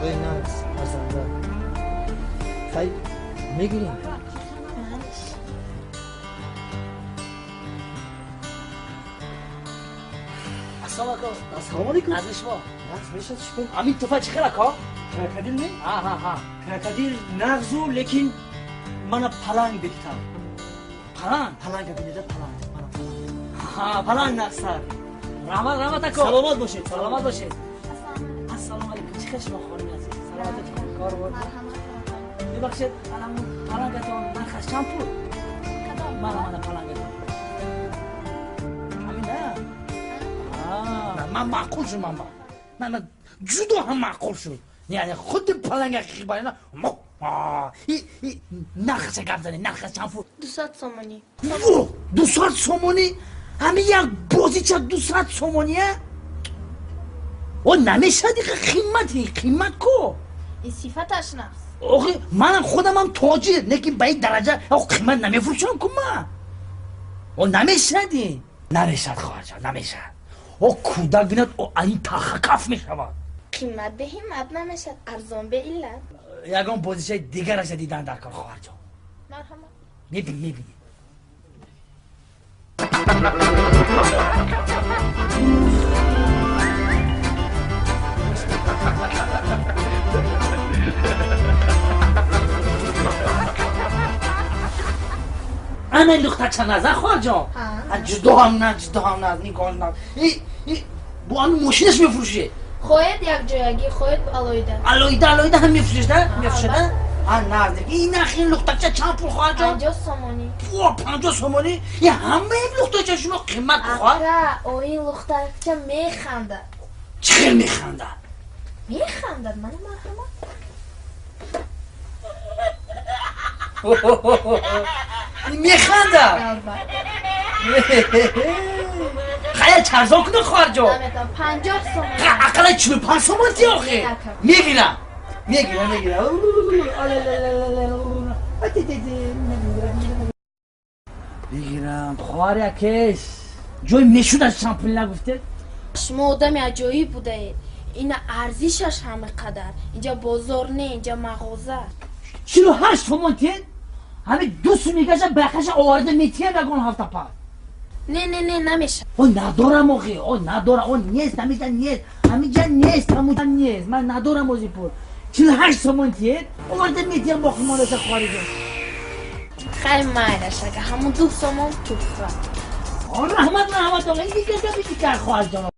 Луқтакҳои нағз, арзанда. Хай, мегирем. Ассалому алайкум. Ассалому алайкум. Аз шумо. Нағз мешад, шукр. Ҳамин туфа чӣ хел ака? Крокодил не? Ҳа. Крокодил нағзу, лекин мана паланг беҳтар. Паланг? Паланга бинеда, паланг. Мана паланг. Ҳа, паланг нағзтар. Раҳмат, раҳмат ака. Саломат бошед, саломат бошед. Ассалому алайкум. Чӣ хел шумо хоним азиз? Саломататон, кор бор. Мебахшед, анамун палангатон нархаш чанд пул? Мана, мана палангатон. Ҳамин да? Ман маъқул шуд, ман ба. Ман ҷудо ҳам маъқул шуд. Яъне худи паланга хибарина. Нархаша гап занед, нархаш чанд пул? 200 сомонӣ. Во, 200 сомонӣ? Ҳамин як бозича 200 сомония? О, намешад, иқа қиммати, қиммат ко? Ин сифаташ нағз. Охи, манам худамам тоҷир, лекин ба ин дараҷа қиммат намефурӯшам ку ман. О, намешад ин. Намешад, хоҳарҷон, намешад. О, кӯдак бинад, о, ин талхакаф мешавад. Қиммат бе ҳиммат намешад, арзон бе иллат. Ягон бозичаи дигараша дидан дар кор, хоҳарҷон. Марҳамат. Мебинӣ, мебинӣ. Ана лухтача назар, хоҳарҷон. Ҷудо ҳам на, ҷудо ҳам на, нигоҳ на. Бо ан мошинаш мефурӯшед? Хоҳед якҷоягӣ, хоҳед алоҳида. Алоҳида, алоҳида ҳам мефурӯшед, а? Мефурӯшед, а? А, нағз. Ин нархи ин лухтача чанд пул, хоҳарҷон? 50 сомонӣ. Во, 50 сомонӣ? Ин ҳамаи лухтача шумо қиммат, хоҳар? Ака, о, ин лухтача механдад. Чӣ хел механдад? Механдад, мана марҳамат. Механдад? Албатта. Хая чарзон кунед, хоҳарҷон. Наметавонам, 50 сомонӣ. Ақалла 45 сомон ти охе. Мегирам. Мегирам, мегирам. Мегирам. Хоҳар якеш. Ҷои мешудаш чанд пул нагуфтед? Шумо одами аҷоиб будаед. Ина арзишаш ҳама қадар. Инҷа бозор не, инҷа мағоза. 48 сомон тиед? Ҳамин ду сумигаша байқаша оварда метиҳам ягон ҳафта пас. Не, не, не, намешавад. О, надорам охи, о, надорам, о, нест, ҳамиҷа нест, ҳамиҷа нест, ҳамуҷа нест. Ман надорам ози пул. 48 сомон тиед, оварда метиҳам боқимондаша, хоҳариҷон. Хай майлаш, ака, ҳамун 2 сомон туҳфа. О, раҳмат, раҳмат, ин дигар гапи дигар, хоҳарҷон.